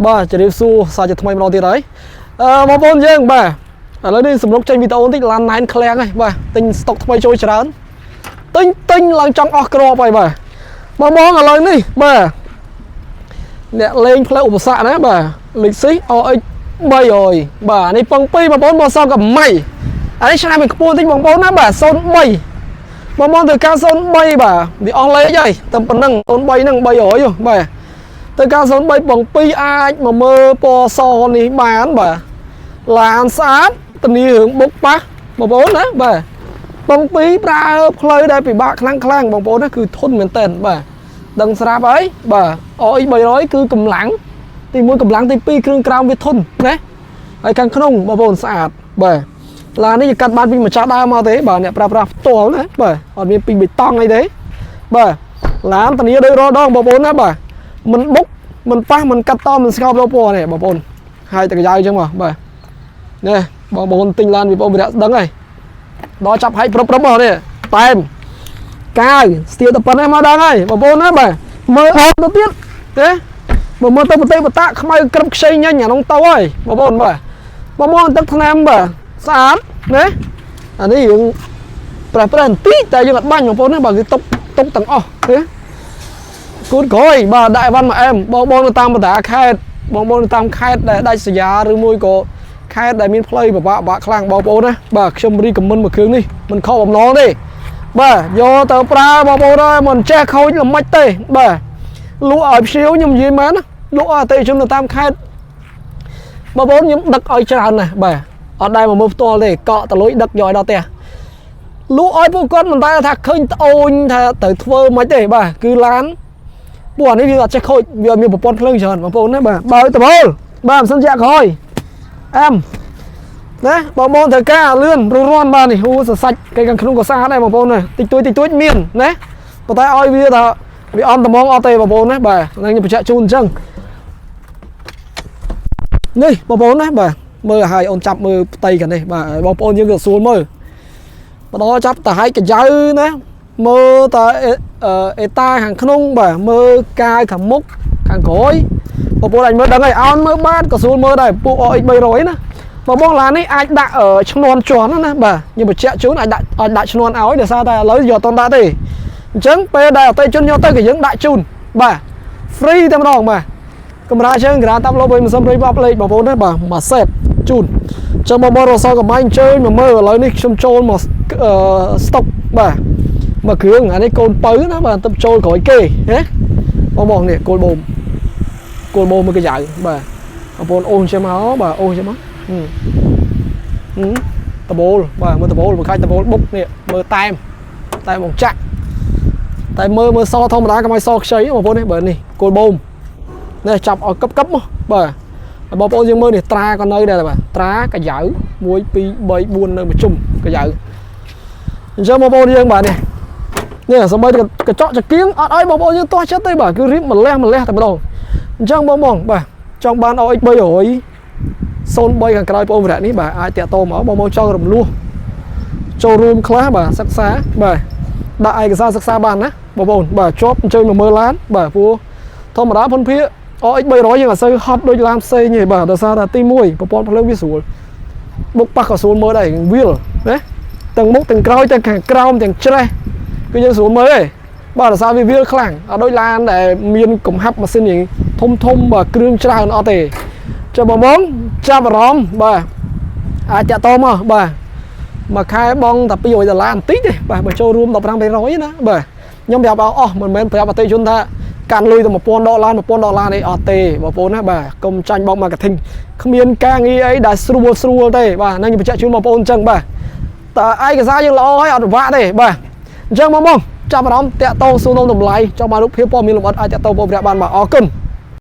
បាទជម្រាបសួរសាជាថ្មីម្ដងទៀតហើយអឺបងប្អូនយើងបាទឥឡូវនេះសម្រុកចេញវីដេអូបន្តិចឡានណែនឃ្លាំងហើយបាទទិញស្តុកថ្មីចូលច្រើនទិញទិញឡើងចង់អស់គ្រាប់ហើយបាទបងបងឥឡូវនេះបាទអ្នកលេងផ្លូវឧបសគ្គណាបាទ Lexus RX 300បាទនេះពង2បងប្អូនមកសងកម្ម៉ៃអានេះឆ្នាំវាខ្ពស់បន្តិចបងប្អូនណាបាទ03បងបងត្រូវការ03បាទវាអស់លេខហើយតែប៉ុណ្ណឹង03ហ្នឹង300ហ៎បាទ ទៅការ03បង2អាចមកមើលពណ៌សនេះបានបាទឡានស្អាតធានារឿងបុកប៉ះបងប្អូនណាបាទបង2ប្រើផ្លូវដែលពិបាកខ្លាំងខ្លាំងបងប្អូនណាគឺធន់មែនតើបាទដឹងស្រាប់ហើយបាទ RX 300គឺកម្លាំងទី1កម្លាំងទី2គ្រឿងក្រោមវាធន់ណាហើយខាងក្នុងបងប្អូនស្អាតបាទឡាននេះកាត់បានពីម្ចាស់ដើមមកទេបាទអ្នកប្រើប្រាស់ផ្ទាល់ណាបាទអត់មានពីបេតុងអីទេបាទឡានធានាដោយរាល់ដងបងប្អូនណាបាទ មិនបុកមិនប៉ះមិនកាត់តមិនស្ងោបលោពណ៌នេះបងប្អូនហើយតែកាយ៉ៅអញ្ចឹងមកបាទនេះបងប្អូនទិញឡានពីបងប្អូនដឹងហើយដល់ចាប់ហែកព្រឹបព្រឹបមកនេះតែមកាវស្ទាវតែប៉ុណ្ណេះមកដឹងហើយបងប្អូនណាបាទមើលអត់ទៅទៀតទេបើមើលទៅប្រទេសបតាខ្មៅក្រឹបខ្ចីញញអានោះទៅហើយបងប្អូនបាទបងប្អូនទឹកថ្នាំបាទស្អាតណាអានេះរឿងប្រេះប្រេះបន្តិចតែយើងអត់បាញ់បងប្អូនណាបាទគឺតុកតុកទាំងអស់ទេ គូតក្រោយបាទដាក់អីវ៉ាន់មកអែមបងបងនៅតាមបណ្ដាខេត្តបងបងនៅតាមខេត្តដែលដាច់ស្រយាលឬមួយក៏ខេត្តដែលមានផ្លូវពិបាកពិបាកខ្លាំងបងប្អូនណាបាទខ្ញុំរីកមិនមួយគ្រឿងនេះមិនខកបំណងទេបាទយកទៅប្រើបងប្អូនអើយមិនចេះខូចល្មិចទេបាទលក់ឲ្យភ្ញៀវខ្ញុំនិយាយមែនណាលក់ឲ្យអតិថិជននៅតាមខេត្តបងប្អូនខ្ញុំដឹកឲ្យច្រើនណាស់បាទអត់ដែលមកមើលផ្ទាល់ទេកក់តលុយដឹកយកឲ្យដល់ផ្ទះលក់ឲ្យពួកគាត់មិនដែលថាឃើញត្អូញថាត្រូវធ្វើមិនទេបាទគឺឡាន ពួកអានេះវាអត់ចេះខូចវាអត់មានប្រព័ន្ធភ្លើងច្រើនបងប្អូនណាបាទបើដបូលបាទមិនសិនជាក្រោយអែមណាបងប្អូនត្រូវការលឿនររាន់បាទនេះហូសសាច់គេខាងក្នុងក៏ស្អាតដែរបងប្អូនណាតិចតួចតិចតួចមានណាប៉ុន្តែឲ្យវាថាវាអំត្មងអត់ទេបងប្អូនណាបាទហ្នឹងខ្ញុំបញ្ជាក់ជូនអញ្ចឹងនេះបងប្អូនណាបាទមើលឲ្យអូនចាប់មើលផ្ទៃខាងនេះបាទបងប្អូនយើងក៏ស្រួលមើលបដចាប់តាហើយកញ្ចៅណាមើលតាអេតាខាងក្នុងបាទមើលកាយខាងមុខខាងក្រោយបងប្អូនអាចមើលដឹងហើយអោនមើលបានក៏ស្រួលមើលដែរពួក OX 300ណាបងបងឡាននេះអាចដាក់ឈ្នន់ជន់ណាបាទខ្ញុំបញ្ជាក់ជូនអាចដាក់អាចដាក់ឈ្នន់ឲ្យដោយសារតែឥឡូវយកអត់ដាក់ទេអញ្ចឹងពេលដែលអតិថិជនយកទៅក៏យើងដាក់ជូនបាទ free តែម្ដងបាទកម្រាជើងក្រាតាប់លោវិញមិនសំរីបបលេខបងប្អូនណាបាទមួយសេតជូនអញ្ចឹងបងប្អូនរសកំបាញ់អញ្ជើញមកមើលឥឡូវនេះខ្ញុំចូលមកស្តុកបាទមួយគ្រឿងអានេះកូនពៅណាបាទទៅចូលក្រោយគេណាបងបងនេះគោលបូមគោលបូមមួយកញ្ចៅបាទបងប្អូនអូសចេះមកបាទអូសចេះមកហឹមហឹមដបូលបាទមើលដបូលមួយខាច់ដបូលបុកនេះមើលតែមតែមបងចាក់តែមើលមើលសធម្មតាកុំឲ្យសខ្ចីបងប្អូននេះបើនេះគោលបូមនេះចាប់ឲ្យកឹបកឹបមកបាទហើយបងប្អូនយើងមើលនេះត្រាក៏នៅដែរបាទត្រាកាយ៉ៅ1 2 3 4នៅមួយជុំកាយ៉ៅអញ្ចឹងបងប្អូនយើងបាទនេះនេះសម្បីតែកញ្ចក់ចង្គៀងអត់ឲ្យបងប្អូនយើងទាស់ចិត្តទេបាទគឺរៀបម្លេះម្លេះតែម្ដងអញ្ចឹងបងបងបាទចង់បាន OX 300 03ខាងក្រោយបងប្អូនវរៈនេះបាទអាចតាក់ទងមកបងបងចង់រំលោះចូលរួមខ្លះបាទសិក្សាបាទដាក់ឯកសារសិក្សាបានណាបងប្អូនបាទជាប់អញ្ជើញមកមើលឡានបាទព្រោះធម្មតាភុនភាគ OX 300យើងអត់សូវហត់ដូចឡានផ្សេងទេបាទដោយសារតែទី1ប្រព័ន្ធភ្លើងវាស្រួលបុកប៉ះក៏ស្រួលមើលដែរវាលណាទាំងមុខទាំងក្រោយទាំងខាងក្រោមទាំងច្រេះគឺយើងស្រួលមើលទេបាទដោយសារវាវាលខ្លាំងអត់ដូចឡានដែលមានកំហាប់ម៉ាស៊ីនយ៉ាងធំធំបាទគ្រឿងច្រើនអត់ទេចុះបងបងចាប់អារម្មណ៍បាទអាចតាក់តមកបាទមួយខែបងតែ200ដុល្លារបន្តិចទេបាទបើចូលរួម15%ណាបាទខ្ញុំប្រាប់ឲ្យអស់មិនមែនប្រាប់អតិថិជនថាកាន់លុយទៅ1000ដុល្លារ1000ដុល្លារនេះអត់ទេបងប្អូនណាបាទកុំចាញ់បោក marketing គ្មានការងារអីដែលស្រួលស្រួលទេបាទហ្នឹងខ្ញុំបញ្ជាក់ជូនបងប្អូនអញ្ចឹងបាទតើឯកសារយើងល្អហើយអត់ពិបាកទេបាទអញ្ចឹងបងបងចាប់អារម្មណ៍តាក់តងសួរនាំតម្លៃចង់បានរូបភាពព័ត៌មានលម្អិតអាចតាក់ទងបងប្អូនបានបាទអរគុណ។